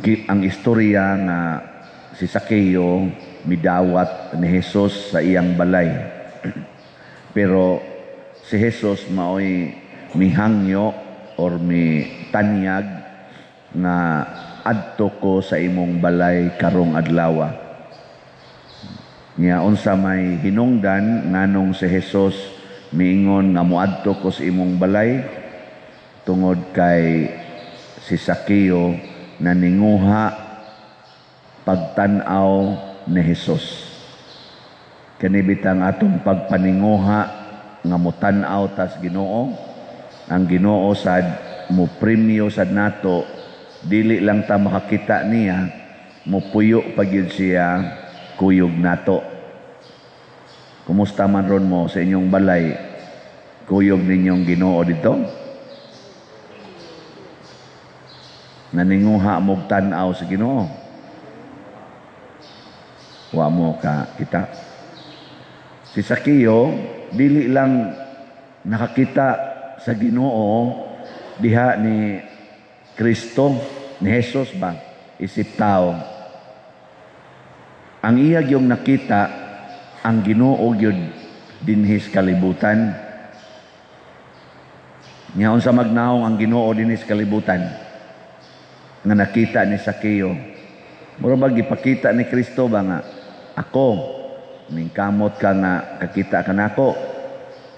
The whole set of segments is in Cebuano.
Ang istorya nga si Sakeo midawat ni Jesus sa iyang balay. Pero si Jesus maoy mihangyo or mitanyag nga adto ko sa imong balay karong adlaw. Nya unsa may hinungdan nganong si Jesus miingon nga moadto ko sa imong balay? Tungod kay si Sakeo naninguha pagtan-aw ni Jesus. Kani bitang atong pagpaninguha nga motan-aw tas Ginoo, ang Ginoo sad mo premyo sad nato, dili lang ta makakita niya, mopuyo pa gyud siya kuyog nato. Kumusta man ron mo sa inyong balay? Kuyog ninyong Ginoo dito? Naninguha mog tan-aw sa Ginoo? Wa mo ka kita. Si Sakeo dili lang nakakita sa Ginoo diha ni Kristo, ni Jesus ba, isip tao. Ang iya gyung nakita ang Ginoo gyud dinhi sa kalibutan. Nya unsa magnaong ang Ginoo dinhi sa kalibutan nga nakita ni Sakeo? Mura ba gipakita ni Kristo ba nga ako ningkamot ka nga kakita ka nako?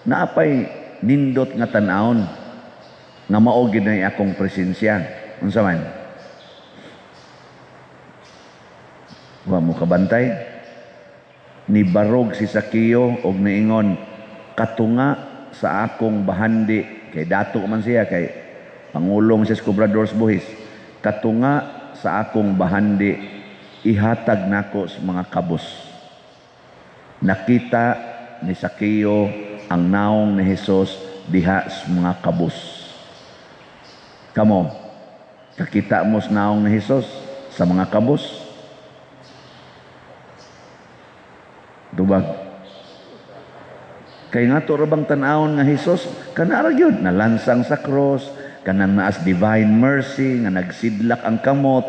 Naapay nindot nga tan-awon nga mao gid na akong presensya. Unsa man? Wa mo kabantay? Nibarog si Sakeo og niingon, "Katunga sa akong bahandi," kay dato man siya, kay pangulong siya sa Cobradors Buhis, "katunga sa akong bahandi ihatag nako sa mga kabos." Nakita ni Sakeo ang naong ni Jesus diha sa mga kabos. Kamo, kakita mo sa naong ni Jesus sa mga kabos? Tubag. Kay nga to ra bang tan-awon nga Hesus kana ra gyud nalansang sa cross, kanang naas divine mercy nga nagsidlak ang kamot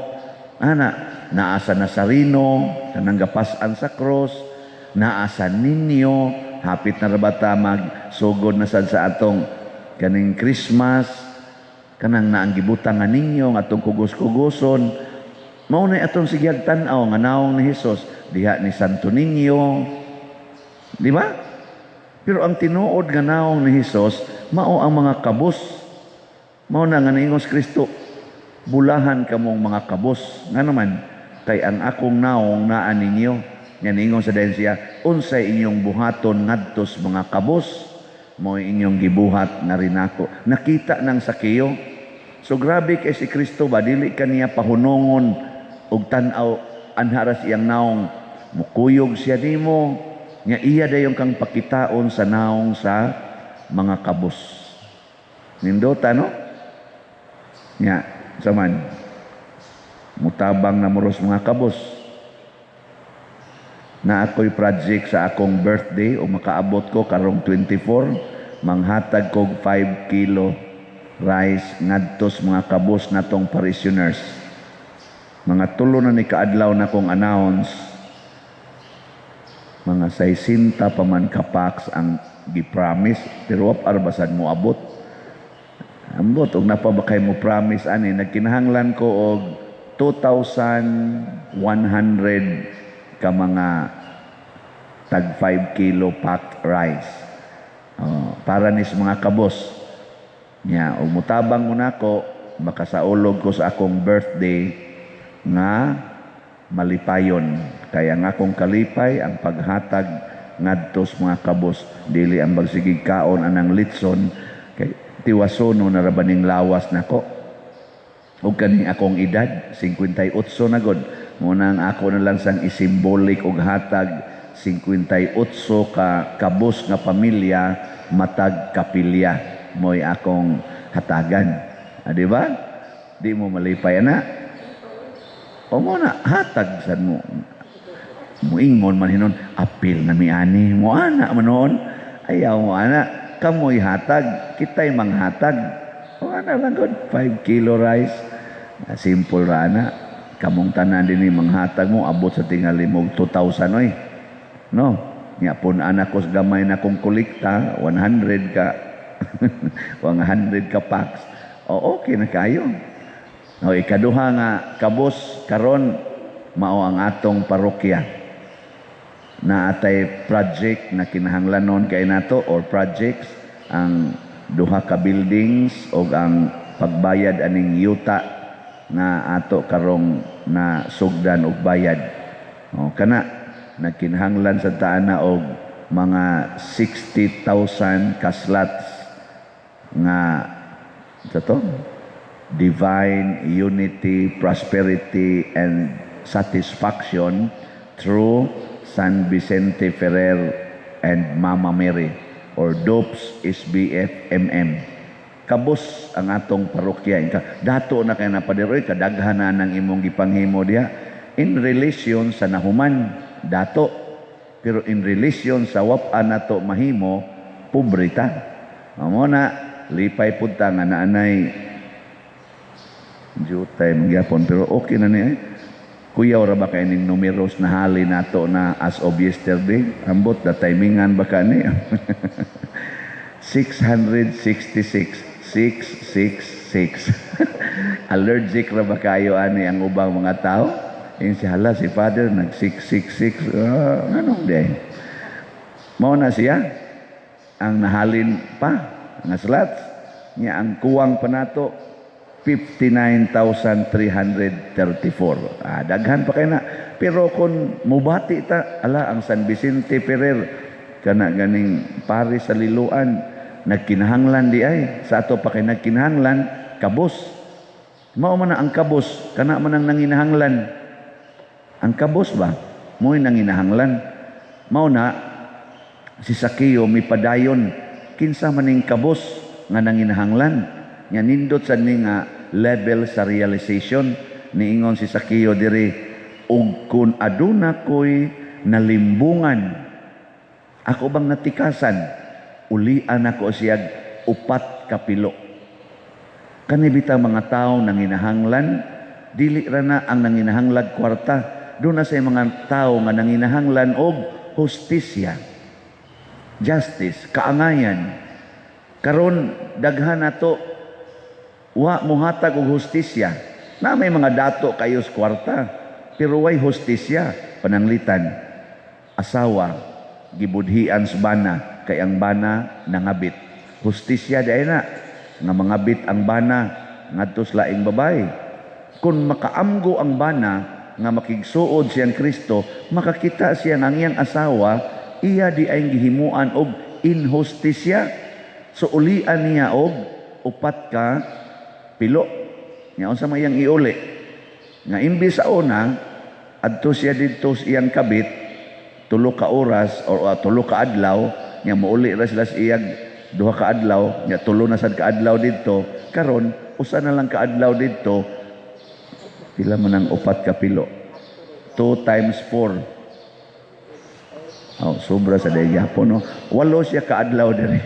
ana, naa sa Nazareno kanang gapas-an sa cross, naa sa ninyo, hapit na ra ba ta magsugod na sad sa atong kaning Christmas, kanang naang gibutang nga ninyo nga atong kugos-kugoson. Mao na atong sigyag tan-aw nga naong ni Hesus diha ni Santo Niño, di ba? Pero ang tinuod nga naong ni Hesus mao ang mga kabos. Mao na nga niingon si Kristo, "Bulahan kamong mga kabos." Nga naman, kay ang akong naong naa ninyo. Nga niingon sa dayon siya, "Unsay inyong buhaton ngadto sa mga kabos, mao inyong gibuhat na rin ako." Nakita ng Sakeo. So grabe kay si Kristo ba, dili kaniya pahunongon og tan-aw anha ra siyang naong, mukuyog siya nimo nga iya dayon kang pakitaon sa naong sa mga kabos. Nindota, no? Nya, saman mutabang na moros mga kabos. Na ako'y project sa akong birthday o makaabot ko karong 24, manghatag kog 5 kilo rice ngadto sa mga kabos natong parishioners. Mga tulo na ni kaadlaw na kong announce, mga 60 pa man ka packs ang gi-promise, pero wap arbasad mo abot. Ambot og napa ba kay mo promise ani, nagkinahanglan ko og 2,100 ka mga tag 5 kilo packed rice. Oh, para ni sa mga kabos. Nya, og mutabang mo nako, makasaulog ko sa akong birthday nga malipayon. Kaya ang akong kalipay ang paghatag ngadto sa mga kabos, dili ang magsigig kaon anang litson kay tiwasono na ra ba ning lawas nako. Ug kaning akong edad 58 na gud, mo nang ako na lang sang isimbolik og hatag 58 ka kabos nga pamilya matag kapilya mo'y akong hatagan. Ah, di ba? Di mo malipay ana? O mo na hatag sad mo. Muingon man hinon, apil na mi ani mo ana man noon. Ayaw mo ana, kamoy hatag, kita'y manghatag. O ana lang gud, 5 kilo rice. Ah, simple ra ana. Kamong tanan dinhi, manghatag mo, abot sa tingali mo 2,000 oy. No? Nya pun anak ko gamay na kong kolekta, 100 ka 100 ka packs. O okay na kayo. O ikaduha nga kabus karon mao ang atong parokya. Naatay project na kinahanglanon kay nato or projects, ang duha ka buildings o ang pagbayad aning yuta nga ato karong na sugdan og bayad. O kana nagkinahanglan sa taan na og mga 60,000 ka slots nga sa to divine unity, prosperity and satisfaction through San Vicente Ferrer and Mama Mary or DOPS SBF MM. Kabus ang atong parokya. Dato na kay na, Pader, oy, kadaghan na ng imong gipanghimo diha. In relation sa nahuman, dato. Pero in relation sa wapa nato mahimo, pobre ta. Mao na, lipay pud ta nga naanay jutay magyapon, pero okay na niya eh. Kuyaw ra ba kay ning numeros na hali nato na as of yesterday? Ambot na timingan ba ka ni 666 666. Allergic ra ba kayo ani ang ubang mga tao? Yung si hala si Father nag 666, anong day mao na siya ang nahalin pa nga slots niya. Ang kuwang pa nato, 59,334. Ah, daghan pa kay na. Pero kung mubati ta, ala, ang San Vicente Ferrer, kana ganing pare sa Liloan, nagkinahanglan di ay. Sa ato pa kay nagkinahanglan, kabos. Mao man na ang kabos, kana man ang nanginahanglan. Ang kabos ba? Mo'y nanginahanglan. Mao na, si Sakeo mipadayon, kinsa maning kabos nga nanginahanglan? Nya nindot sa ni nga level sa realization, niingon si Sakeo diri, "Ug kun aduna ko'y nalimbungan, ako bang natikasan, ulian ako siyag upat ka pilo." Kani bitaw mga tao nanginahanglan, dili ra na ang nanginahanglag kwarta. Doon na sa mga tao nga nanginahanglan og hustisya, justice, kaangayan. Karon daghan nato wa muhatag og hustisya. Na may mga dato kayo sa kwarta, pero way hustisya. Pananglitan, asawa gibudhian sa bana kay ang bana nangabit. Hustisya diay na nga mangabit ang bana ngadto sa laing babae. Kung makaamgo ang bana nga makigsuod siyang Kristo, makakita siya nga ang iyang asawa iya di ay gihimuan og inhustisya. So ulian niya og upat ka pilo. Nya unsa may iyang iuli? Nga imbis sa una adto siya didto sa iyang kabit 3 ka oras or 3 ka adlaw, nya mouli ra sila sa iyang 2 ka adlaw, nya tulo na sad ka adlaw didto. Karon usa na lang ka adlaw didto. Pila man ang upat ka pilo? 2 times 4. Oh, sobra sa day gyapon, no. Walo siya kaadlaw diri.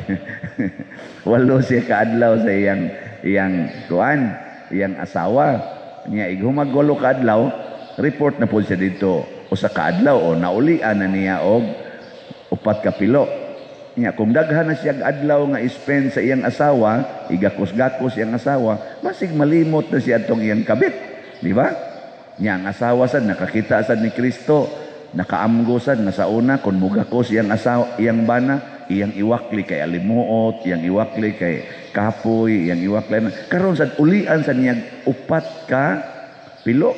Walo siya kaadlaw sa iyang iyang kuan, iyang asawa. Nya ighumag 8 kaadlaw, report na po siya dito usa ka adlaw o naulian na niya og upat ka pilo. Nya kung daghan na siya adlaw nga spend sa iyang asawa, igakos-gakos iyang asawa, basig malimot na siya atong iyang kabit, di ba? Nya ang asawa sad nakakita sad ni Kristo, nakaamgo sad nga sa una kung mugakos iyang asawa, iyang bana, iyang iwakli kay alimuot, iyang iwakli kay kapoy, iyang iwakli. Karon sad ulian sa niya upat ka pilo.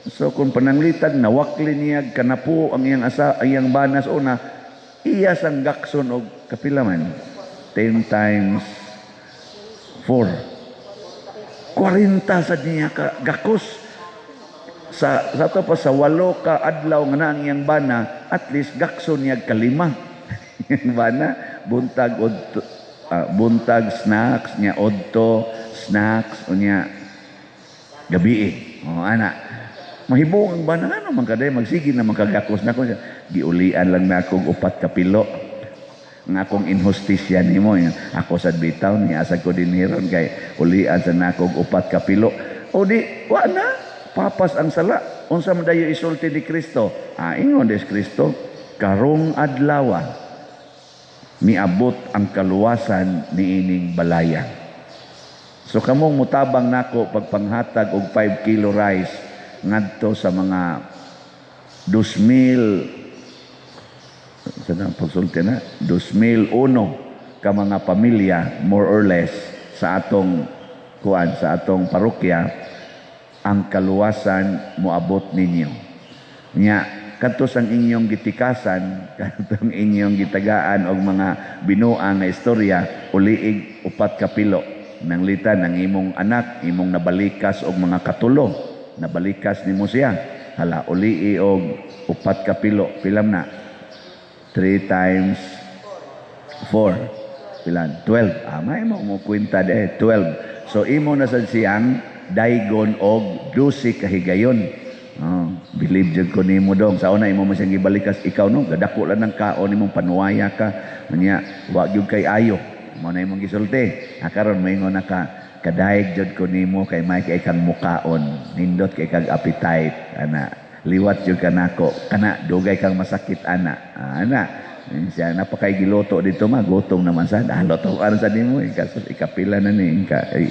So kung pananglitan nawakli niya kanapo ang iyang asa iyang bana sa una, iya sang gakson og kapila man? 10 times 4. 40 sa niya ka gakos sa to pa sa 8 ka adlaw nga na ang iyang bana, at least gakson niya kalima iyang bana, buntag odto, buntag snacks niya, odto snacks, unya gabi eh. Oh, ana mahibong ang bana, ano man kaday magsige na magkagakos na ko, giulian lang na akong upat ka pilo nga akong inhustisya nimo. Ako sad bitaw ni asa ko din hiron kay ulian sa nakog upat ka pilo. O di wa na. Papas ang sala. Unsa man dayo isulti ni Kristo? Ah, ingon des Kristo, karong adlaw miabot ang kaluwasan niining balaya. So kamong mutabang nako pagpanghatag og 5 kilo rice ngadto sa mga 2,000 sa na pagsulti na 2001 ka mga pamilya, more or less, sa atong kuan, sa atong parokya, ang kaluwasan moabot ninyo. Nya kadto sang inyong gitikasan, kadtong inyong gitagaan og mga binuang nga istorya, uliig 4 ka pilo. Nanglitan ang imong anak, imong nabalikas og mga katulo, nabalikas nimo siya, hala, ulii og 4 ka pilo. Pilam na 3 times 4, pilan? 12. Ah, may mo mo kwenta de 12. So imo na sad siyang daygon og 12 kahigayon. Oh, believe jud ko nimo dong. Sa una imo man siyang gibalikas, ikaw no, gadako lang ng kaon nimong panuwaya ka. Unya, wa gyud kay ayo. Mo na imong gisulti. Ah, karon moingon na ka, kadayeg jud ko nimo kay may kay kang mukaon. Nindot kay kag appetite ana. Liwat jud ka nako. Kana dugay kang masakit ana. Ah, ana. Siya napakay giluto dito ma gutom naman sa dalo to aron sa nimo ikasus ikapila na ni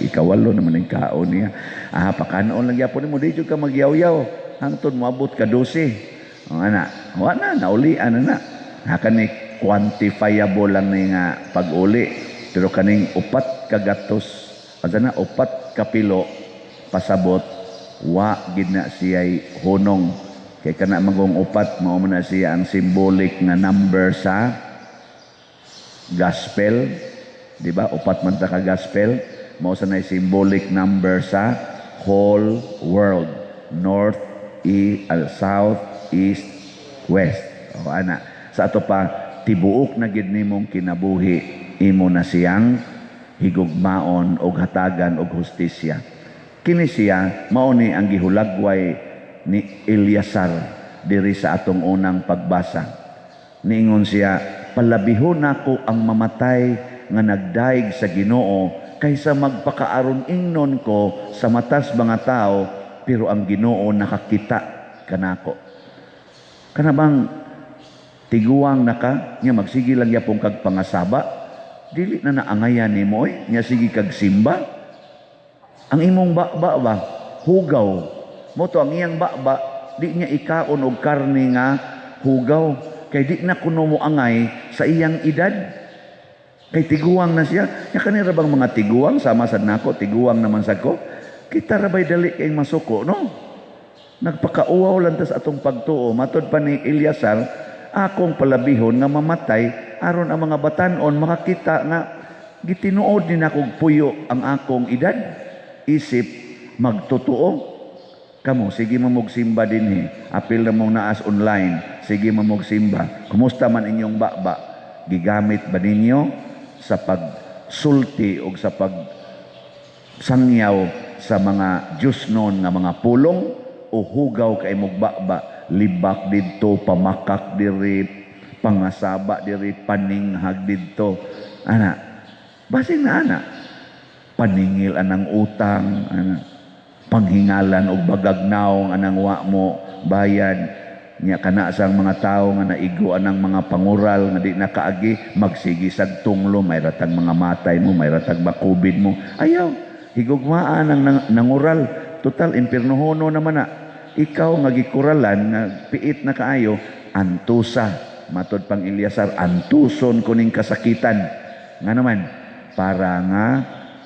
ikawalo naman ning kaon niya. Ah, pakanon lang gyapon nimo, di jud ka magyaw-yaw hangtod moabot ka 12. Oh, ana, wa na naulian na na. Ha, kani quantifiable lang ni nga pag-uli, pero kaning 4 ka gatos asa na 4 ka pilo pasabot wa gid na siya'y hunong, kay kana magong 4 mao man na siya ang symbolic nga number sa gospel, di ba? 4 man ta ka gospel, mao sa nay symbolic number sa whole world, north, e, south, east, west. O ana, sa ato pa tibuok na gid nimong kinabuhi imo na siyang higugmaon og hatagan og hustisya. Kini siya mao ni ang gihulagway ni Eleazar diri sa atong unang pagbasa. Niingon siya, palabihon nako ang mamatay nga nagdaig sa Ginoo kaysa magpakaaron ingnon ko sa matas mga tao, pero ang Ginoo nakakita kanako. Kana bang tiguang naka nya magsige lang yapong kag pangasaba, dili na naangayan nimo oy, nya sige kag simba, ang imong baba ba hugaw mo to. Ang iyang baba di niya ikaon og karne nga hugaw kay di na kuno mo angay sa iyang edad kay tiguang na siya. Nya kanira bang mga tiguang sama sad nako, tiguang naman sad ko, kita ra bay dali kay masuko, no? Nagpakauwaw lang ta sa atong pagtuo. Matod pa ni Eleazar, akong palabihon nga mamatay aron ang mga batanon makakita nga gitinuod ni nakog puyo ang akong edad isip magtotoo. Kamo, sige mo simba dinhi, apil na mong naas online, sige mo simba. Kumusta man inyong baba? Gigamit ba ninyo sa pagsulti o sa pagsangyaw sa mga Diyos noon nga mga pulong o hugaw kay imong baba, libak didto, pamakak diri, pangasaba diri, paninghag didto, ana? Basin na ana paningil anang utang ana, panghingalan og bagagnaw anang wa mo bayad. Nya kana sang mga tawo nga naigo anang mga pangural nga di nakaagi, magsigi sag tunglo, may ratag mga matay mo, may ratag makubid mo. Ayaw higugmaan ang nangural, total impiernohono naman na. Ikaw nga gikuralan nga piit na kaayo, antusa. Matod pang Eleazar, antuson ko ning kasakitan nga naman para nga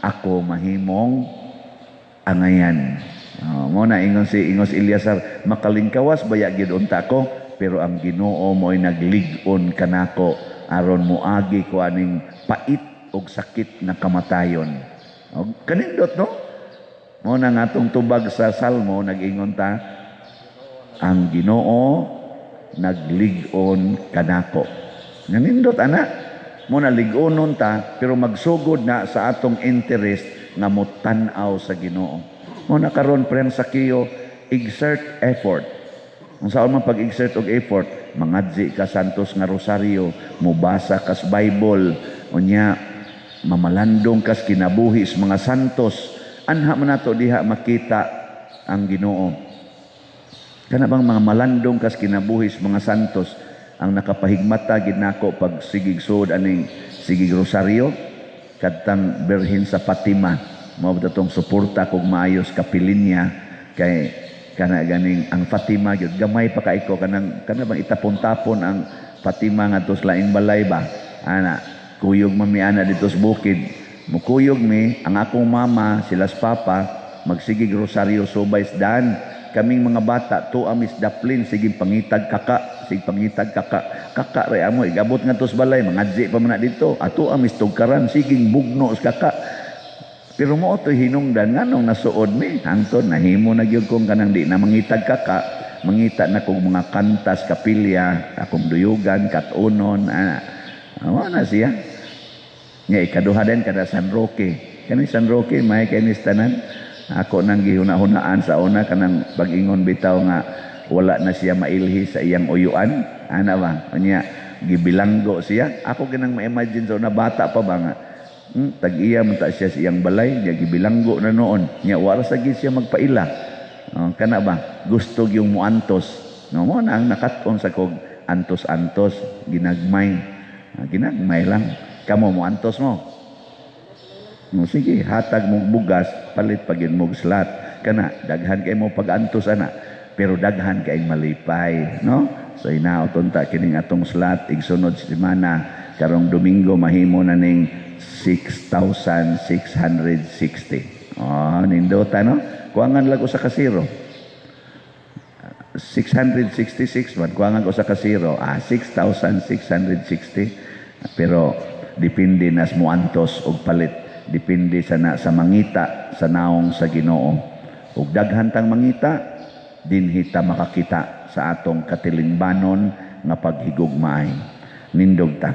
ako mahimong angayan. Oh, mo na ingon si ingos Eleazar, makalingkawas baya gyud unta ko, pero ang Ginoo mo'y naglig-on kanako aron moagi ko aning pait og sakit na kamatayon. Og kanindot, no? Mo na nga atong tubag sa Salmo, nag-ingon ta, ang Ginoo naglig-on kanako. Nanindot ana. Mo na lig-onon ta, pero magsugod na sa atong interest nga motan-aw sa Ginoo. Mo na karon prem sakiyo, exert effort. Kung saan man pag-exert og effort, mangadzi ka Santos nga Rosario, mobasa kas Bible, unya mamalandong kas kinabuhi sa mga santos. Anha man nato diha makita ang Ginoo. Kana bang mga malandong kas kinabuhi sa mga santos ang nakapahigmata gid nako pag sigig suod aning sigig rosaryo, kadtang Birhen sa Fatima. Mao ba tong suporta kog maayos kapilinya kay kana ganing ang Fatima gyud, gamay pa kay ko, kanang kana bang itapon-tapon ang Fatima ngadto sa laing balay ba ana. Kuyog man mi ana dito sa bukid, mukuyog mi, ang akong mama, sila sa papa, magsigig rosaryo subay sa daan. Kaming mga bata tuwa mis daplin, sige pangitag kaka, sige pangitag kaka, kaka re amo. Igabot ngadto sa balay, mangadzi pa man na dito, ato amis tugkaran, siging bugno sa kaka. Pero mo to hinungdan nganong nasuod mi hangtod nahimo na gyud kong kanang di na mangitag kaka, mangita na kog mga kantas kapilya, akong duyugan katunon ana. Awa na siya. Nga ikaduha din kada San Roque. Kani San Roque may kainis tanan. Ako nang gihuna-hunaan sa una, kanang pag-ingon bitaw nga wala na siya mailhi sa iyang uyuan. Ana ba? Unya gibilanggo siya. Ako kinang ma-imagine sa una, bata pa ba nga. Tag-iya man ta siya sa iyang balay, nya gibilanggo na noon. Nya wala sa gid siya magpaila. Oh, kana ba? Gusto yung muantos. No mo na ang nakat-on sa kog antos-antos, ginagmay. Ah, ginagmay lang. Kamo, muantos mo? No, sige, hatag mong bugas, palit pagin mong slat. Kana, daghan kay mo pag-antos ana, pero daghan kay malipay, no? So hinaot unta kining atong slot igsunod semana, karong Domingo, mahimo na ning 6,660. Oh, nindota, no? Kuangan lang usa ka zero. 666 man, kuangan ko sa ka zero. Ah, 6,660. Pero depende nas muantos og palit. Depende sa na sa mangita sa naong sa Ginoo. Ug daghan tang mangita, dinhi ta makakita sa atong katilingbanon nga paghigugmaay. Nindog ta.